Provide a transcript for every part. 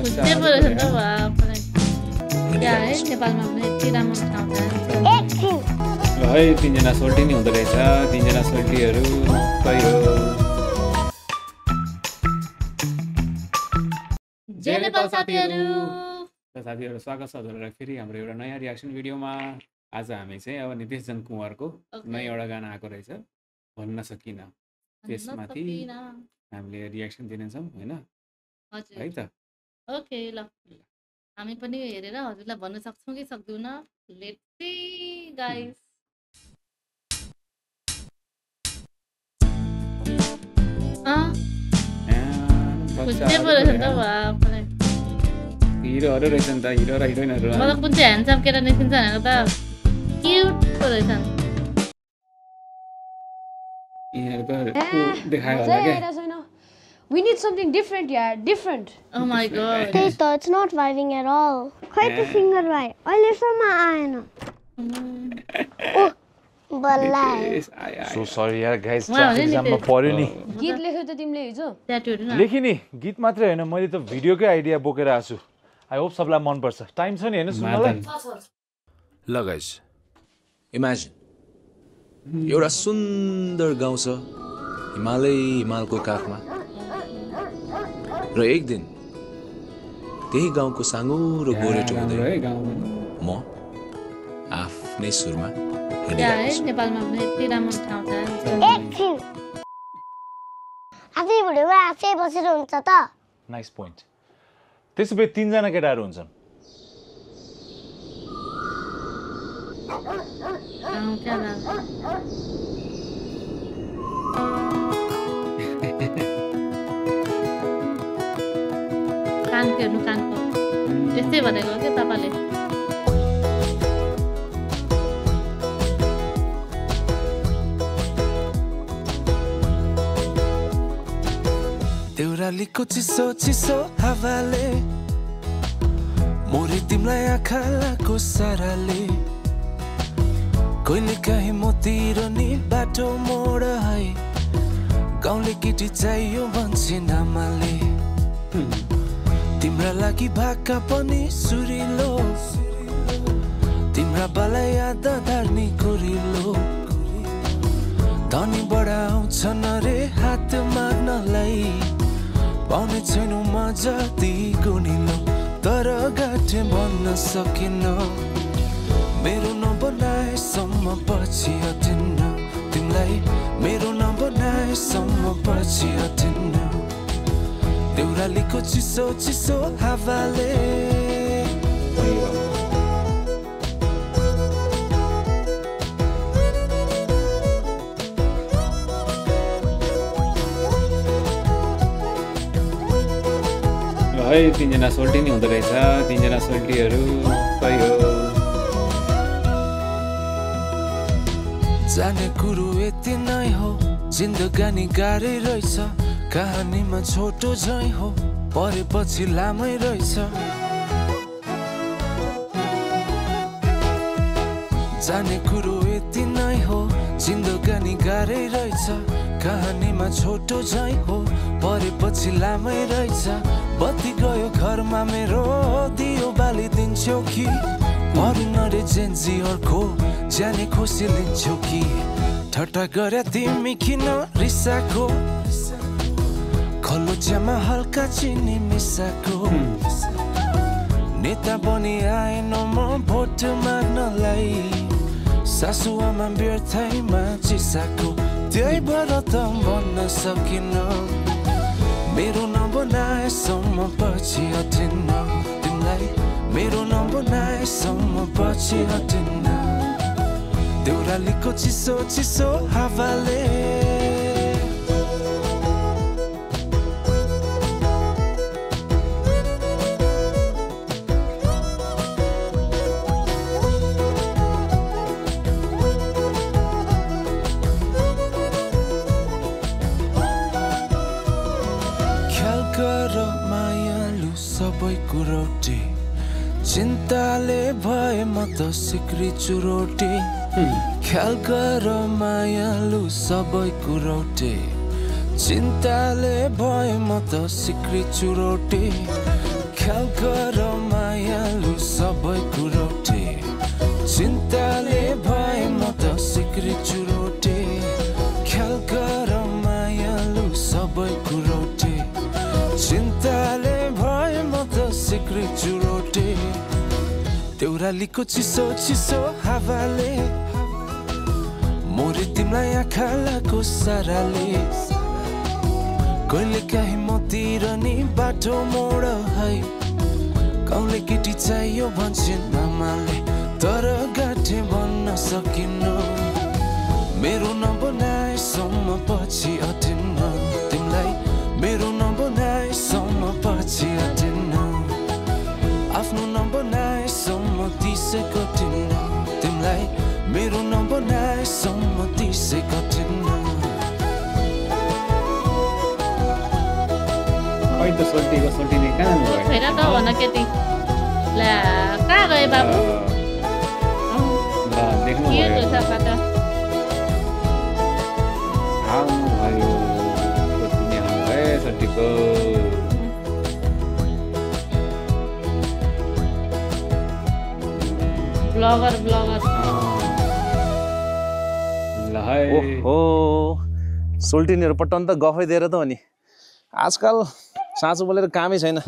बुझ्दै पो रहेछ नि त बाफरे क्या है नेपालमा पनि यति राम्रो ठाउँ छ ल है तीनजना सोल्टी नि हुँदो रहेछ तीनजना सोल्टीहरू खै हो जय नेपाल साथीहरू साथीहरू स्वागत छ हजुरहरूलाई फेरि हाम्रो एउटा नयाँ रियाक्सन भिडियोमा आज हामी चाहिँ अब नितेशजन कुमारको नयाँ एउटा गाना आएको रहेछ भन्न सकिन त्यसमाथि हामीले रियाक्सन दिनेछौँ होइन है त ओके ल हामी पनि हेरेर हजुरलाई भन्न सक्छौँ कि सक्दैनौँ लेट्स सी गाइस बुझ्दै पो रहेछ नि त बाफरे हिरोहरू रहेछ नि त हिरो र हिरोइनहरू मलाई कुन चाहिँ ह्यान्डसम केटा निस्किन्छ भनेको त क्युट पो रहेछन् यिनीहरूको देखायो होला क्या We need something different, yeah, different. Oh my god. It's not vibing at all. Quite the singer right. अहिलेसम्म आएन. So sorry यार guys, traffic jam मा पर्यो नि. गीत लेख्यो त तिमीले हिजो? ट्याटुहरु न. लेखि नि, गीत मात्रै हैन, मैले त भिडियोकै आइडिया बोकेर आछु. I hope सबलाई मन पर्छ. टाइम छ नि हैन सुन्नलाई? ल गाइस, इमेजिन एउटा सुन्दर गाउँ छ हिमालको काखमा र एक दिन त्यही गाउँको साँगुरो गोरेटो हुँदै म आफ्नै सुरमा नेपालमा पनि यति राम्रो ठाउँ छ एकछिन आफै भिडियोमा आफै बसेर हुन्छ त नाइस पोइन्ट त्यसो भए तीनजना केटाहरू हुन्छन् कानको हेर्नु कानको यस्तै भनेको के पापाले देउरालीको चिसो चिसो हावाले मोरी तिमीलाई आँखा लागो साराले कहिले काहीँ मतिर नि बाटो मोड है गाउँले केटी चाहियो भन्छन् आमाले तिम्रा लागि भाका पनि सुरिलो तिम्रा बाला याद धार्नी कोरिलो धनी बडा आउँछन् रे हात माग्नलाई पाउने छैन म जति गुनिलो तर गाँठे भन्न सकिन मेरो नबनाएसम्म पछि हटिन्न तिमीलाई मेरो नबनाएसम्म पछि हटिन्न देउरालीको चिसो चिसो हावाले है तीनजना सोल्टी नि हुँदो रहेछ तीनजना सोल्टीहरू खै हो जाने कुरो यति नै हो जिन्दगानी गाह्रै रहेछ कहानीमा छोटो झै हो परेपछि लामै रहेछ जाने कुरो यति नै हो जिन्दगानी गाह्रै रहेछ कहानीमा छोटो झै हो परेपछि लामै रहेछ बत्ती गयो घरमा मेरो दियो बालिदिन्छौ कि मरिन रे जेन्जी अर्को जाने खुसी लिन्छौ कि ठट्टा गरे तिमी किन रिसाको खल्लो चियामा हल्का चिनी मिसाको नेता बनी आएन म भोट माग्नलाई सासुआमा व्यर्थैमा चिसाको त्यही भएर त भन्न सकिन मेरो नबनाएसम्म पछि हटिन्न तिमीलाई मेरो नबनाएसम्म पछि हटिन्न देउरालीको चिसो चिसो हावाले सबै कुरोटी चिन्ताले भए म त सिक्री चुरोटी ख्याल गर मायालु सबै कुरोटी चिन्ताले भए म त सिक्री चुरोटी ख्याल गर मायालु सबै कुरोटे चिन्ताले भए म त सिक्री चुरोटे ख्याल गर मायालु सबै कुरोटे चिन्ताले भए म त सिक्री चुरोटे देउरालीको चिसो चिसो हावाले मोरे तिमीलाई आँखा लाको साराले कहिले काहीँ मतिर नि बाटो मोड है गाउँले केटी चाहियो भन्छन् आमाले तर गाँठे भन्न सकिन्न मेरो नबनाएसम्म पछि अटेन्न तिमीलाई मेरो नबनाएसम्म पछि अटेन्न आफ्नो नबनाएसम्म दिसै कटिन्न तिमीलाई मेरो नबनाएसम्म दिसै कटिन्न खै त सोल्टिने कहाँ भयो फेर त भन केटी ला कहाँ गए बाबु ल देख्नु के भयो छ कता आउनुभयो सोल्टिने आउनुभयो सोल्टीको ब्लगर ल है ओहो सोल्टिनीहरू पट्टाउनु त गफै दिएर त हो नि आजकल साँचो बोलेर कामै छैन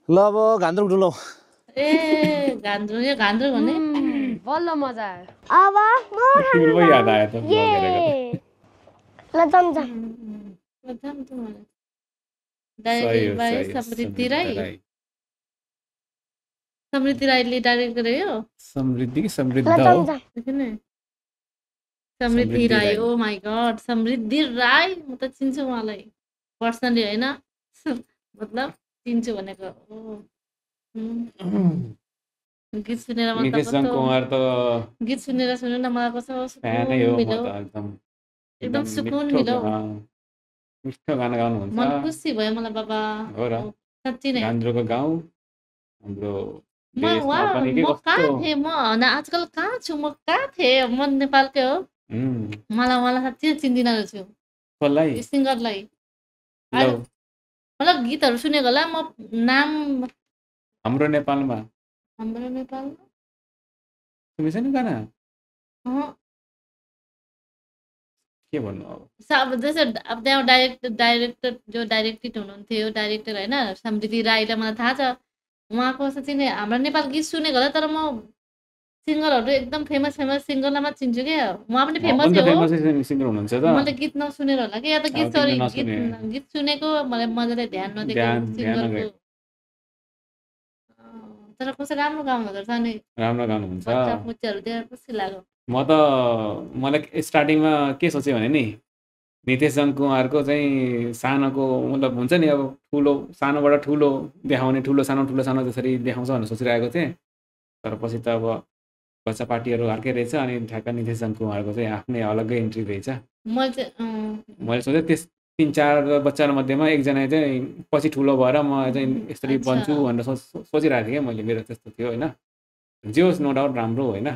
ल अब घान्द्रुक ढुलौँ ए घान्द्रो भने बल्ल मजा आयो अब म तिम्रो पो याद आयो त ये ल जाम जाम डाइरेक्ट बाई समृद्धि राई समृद्धि राईले डाइरेक्ट गर्यो समृद्धि कि ल समृद्ध जाम हो जाम समृद्धि राई ओ माई गड समृद्धि राई म त चिन्छु उहाँलाई पर्सनली होइन मतलब चिन्छु भनेको गीत सुनेर मलाई नितेश त कुमार त गीत सुनेर सुन्नु न मलाई कस्तो फ्यानै हो म मिलो त एकदम सुकुन मिठो मिलो मिठो गाना गाउनुहुन्छ मन खुसी भयो मलाई बाबा हो र साँच्ची नै गान्द्रोको गाउँ हाम्रो म देशमा वहाँ पनि के म कहाँ कस्तो थिएँ म आजकल कहाँ छु म कहाँ थिएँ म नेपालकै हो मलाई साँच्ची नै चिन्दिनँ रहेछु कसलाई यो सिङ्गरलाई ल मतलब गीतहरू सुनेको होला म नाम हाम्रो नेपालमा हाम्रो नेपालमा सुनेछ नि गाना अहँ, के भन्नु अब अब जस्तो अब त्यहाँ डाइरेक्टर जो डाइरेक्टेड हुनुहुन्थ्यो डाइरेक्टर होइन समृद्धि राईलाई मलाई थाहा छ उहाँको साँच्ची नै हाम्रो नेपाल गीत सुनेको होला तर म सिङ्गरहरू एकदम फेमस सिङ्गरलाई मात्र चिन्छु क्या उहाँ पनि फेमस हो फेमस सिङ्गर हुनुहुन्छ त मैले गीत नसुनेर होला कि या त गीत अब तिमीले सरी नसुने। गीत सुनेको मलाई मजाले ध्यान नदिएको ध्यान सिङ्गरको नगएको। तर कसै राम्रो गाउनु हुँदो रहेछ नि राम्रो गाउनुहुन्छ बच्चा बुच्चाहरू देखेर खुसी लाग्यो म त मलाई स्टार्टिङमा के सोचेँ भने नि नितेश कुमारको चाहिँ सानोको मतलब हुन्छ नि अब ठुलो सानोबाट ठुलो देखाउने ठुलो सानो जसरी देखाउँछ भनेर सोचिरहेको थिएँ तर पछि त अब बच्चा पार्टीहरू अर्कै रहेछ अनि ठ्याक्क नितेश कुमारको चाहिँ आफ्नै अलग्गै इन्ट्री रहेछ मैले चाहिँ मैले सोचेँ त्यस 3-4 बच्चा मध्येमा एकजना चाहिँ पछि ठुलो भएर म चाहिँ यसरी अच्छा। बन्छु भनेर सोचिरहेको थिएँ क्या मैले मेरो त्यस्तो थियो होइन जे होस् नो डाउट राम्रो होइन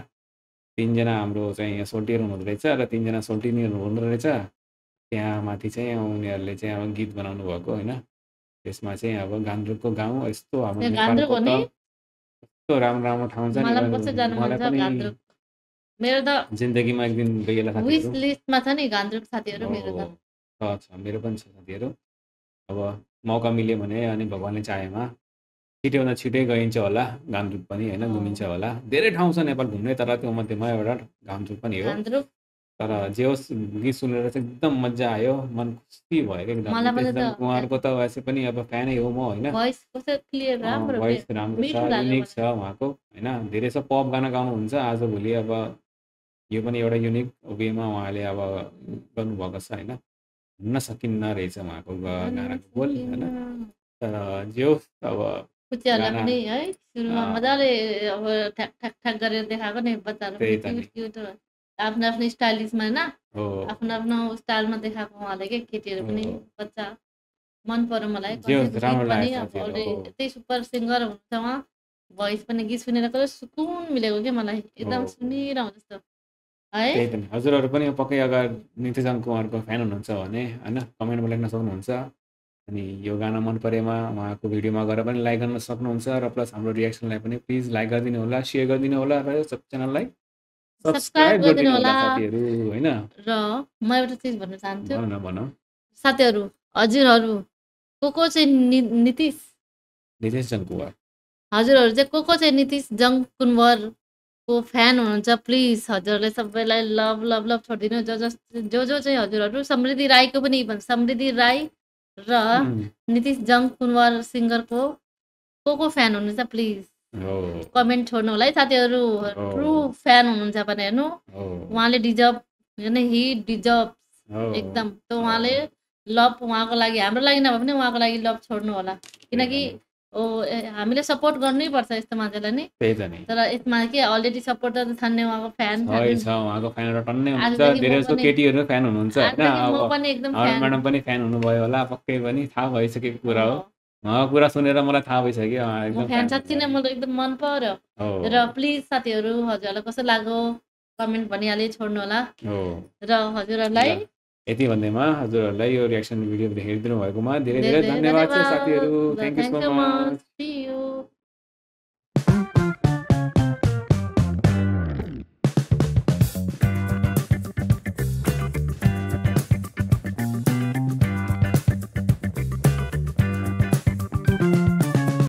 3 जना हाम्रो चाहिँ सोल्टियर हुनुहुँदो रहेछ र 3 जना सोल्टिनीहरू हुनुहुँदो रहेछ त्यहाँ माथि चाहिँ उनीहरूले चाहिँ अब गीत बनाउनु भएको होइन त्यसमा चाहिँ अब गान्द्रुकको गाउँ यस्तो हाम्रो त्यो गान्द्रुक नेपालको हो नि? त कस्तो राम्रो राम्रो ठाउँ छ नि मलाई पनि कस्तो जानु मन मलाई छ पनि गान्द्रुक मेरो त जिन्दगीमा एक दिन गइएला विश साथीहरू लिस्टमा छ नि गान्द्रुक साथीहरू मेरो त छ मेरो पनि छ साथीहरू अब मौका मिल्यो भने अनि भगवान्ले चाहेमा छिटोभन्दा छिटै गइन्छ होला गान्द्रुक पनि होइन घुमिन्छ होला धेरै ठाउँ छ नेपाल घुम्ने तर त्यो मध्येमा एउटा गान्द्रुक पनि हो गान्द्रुक तर जे होस् गीत सुनेर चाहिँ एकदम मजा आयो मन खुसी भयो क्या एकदम मलाई पनि नितेश त- कुमारको त वैसे पनि अब फ्यानै हो म होइन भोइस कस्तो क्लियर राम्रो भोइस राम्रो छ मिठो लाग्यो युनिक मलाई। छ उहाँको होइन धेरै छ पप गाना गाउनुहुन्छ आजभोलि अब यो पनि एउटा युनिक वेमा उहाँले अब गर्नुभएको छ होइन भन्न सकिन्न रहेछ उहाँको गानाको बोल होइन तर जे होस् अब कुचियाहरूलाई गाना- पनि है सुरुमा अँ। मजाले अब ठ्याक ठ्याक ठ्याक गरेर देखाएको नि बच्चाहरू त्यही त नि। क्युट आफ्नो आफ्नो स्टाइलिसमा होइन हो आफ्नो आफ्नो स्टाइलमा देखाएको उहाँले के केटीहरू पनि हो। बच्चा मन पर्यो मलाई जे होस्, कसैको राम्रो गीत पनि लाग्यो अब साथीहरू, अलरेडी हो। यतै सुपर सिङ्गर हुनुहुन्छ उहाँ भोइस पनि गीत सुनेर कस्तो सुकुन मिलेको क्या मलाई एकदम हो। सुनिरहँ जस्तो है त्यही त नि हजुरहरू पनि पक्कै अगर नितेश कुमारको फ्यान हुनुहुन्छ भने होइन कमेन्टमा लेख्न सक्नुहुन्छ अनि यो गाना मन परेमा उहाँको भिडियोमा गएर पनि लाइक गर्न सक्नुहुन्छ र प्लस हाम्रो रियाक्सनलाई पनि प्लिज लाइक गरिदिनु होला, सेयर गरिदिनु होला र सब च्यानललाई सब्स्क्राइब गरिदिनु होला साथीहरू हैन। र म एउटा चिज भन्न चाहन्छु भन न भन। साथीहरू, हजुरहरू को चाहिँ नीतिश नितेश जङ्कुवार हजुरहरू चाहिँ को चाहिँ नीतिश जङ्कुनवरको फ्यान हुनुहुन्छ प्लिज हजुरहरूले सबैलाई लभ लभ लभ छोडिदिनु। जो चाहिँ हजुरहरू समृद्धि राईको पनि समृद्धि राई र नीतिश जङ्कुनवर सिङ्गरको को फ्यान हुनुहुन्छ प्लिज हो कमेन्ट छोड्नु होला है साथीहरू। ट्रु फ्यान हुनुहुन्छ भने हेर्नु, उहाँले डिजर्भ हि डिजर्भ एकदम। त उहाँले लभ उहाँको लागि, हाम्रो लागि नभए पनि उहाँको लागि लभ छोड्नु होला, किनकि हामीले सपोर्ट गर्नै पर्छ यस्तो मान्छेलाई नि। त्यही त नि। तर यसमा के अलरेडी सपोर्टर छन् नि उहाँको फ्यान छ उहाँको फ्यानहरु टन्नै हुन्छ। धेरै जस्तो केटीहरु फ्यान हुनुहुन्छ हैन। म पनि एकदम फ्यान। म्याडम पनि फ्यान हुनुभयो होला पक्कै पनि, थाहा भइसकेको कुरा हो। उहाँको कुरा सुनेर मलाई थाहा भइसक्यो एकदम फ्यान। साँच्चै नै मलाई एकदम मन पर्यो। र प्लिज साथीहरू हजुरहरूलाई कस्तो लाग्यो कमेन्ट भनिहाले छोड्नु होला। र हजुरहरूलाई यति भन्दैमा हजुरहरूलाई यो रियाक्सन भिडियो हेरिदिनु भएकोमा धेरै धेरै धन्यवाद छ साथीहरू। Thank you so much.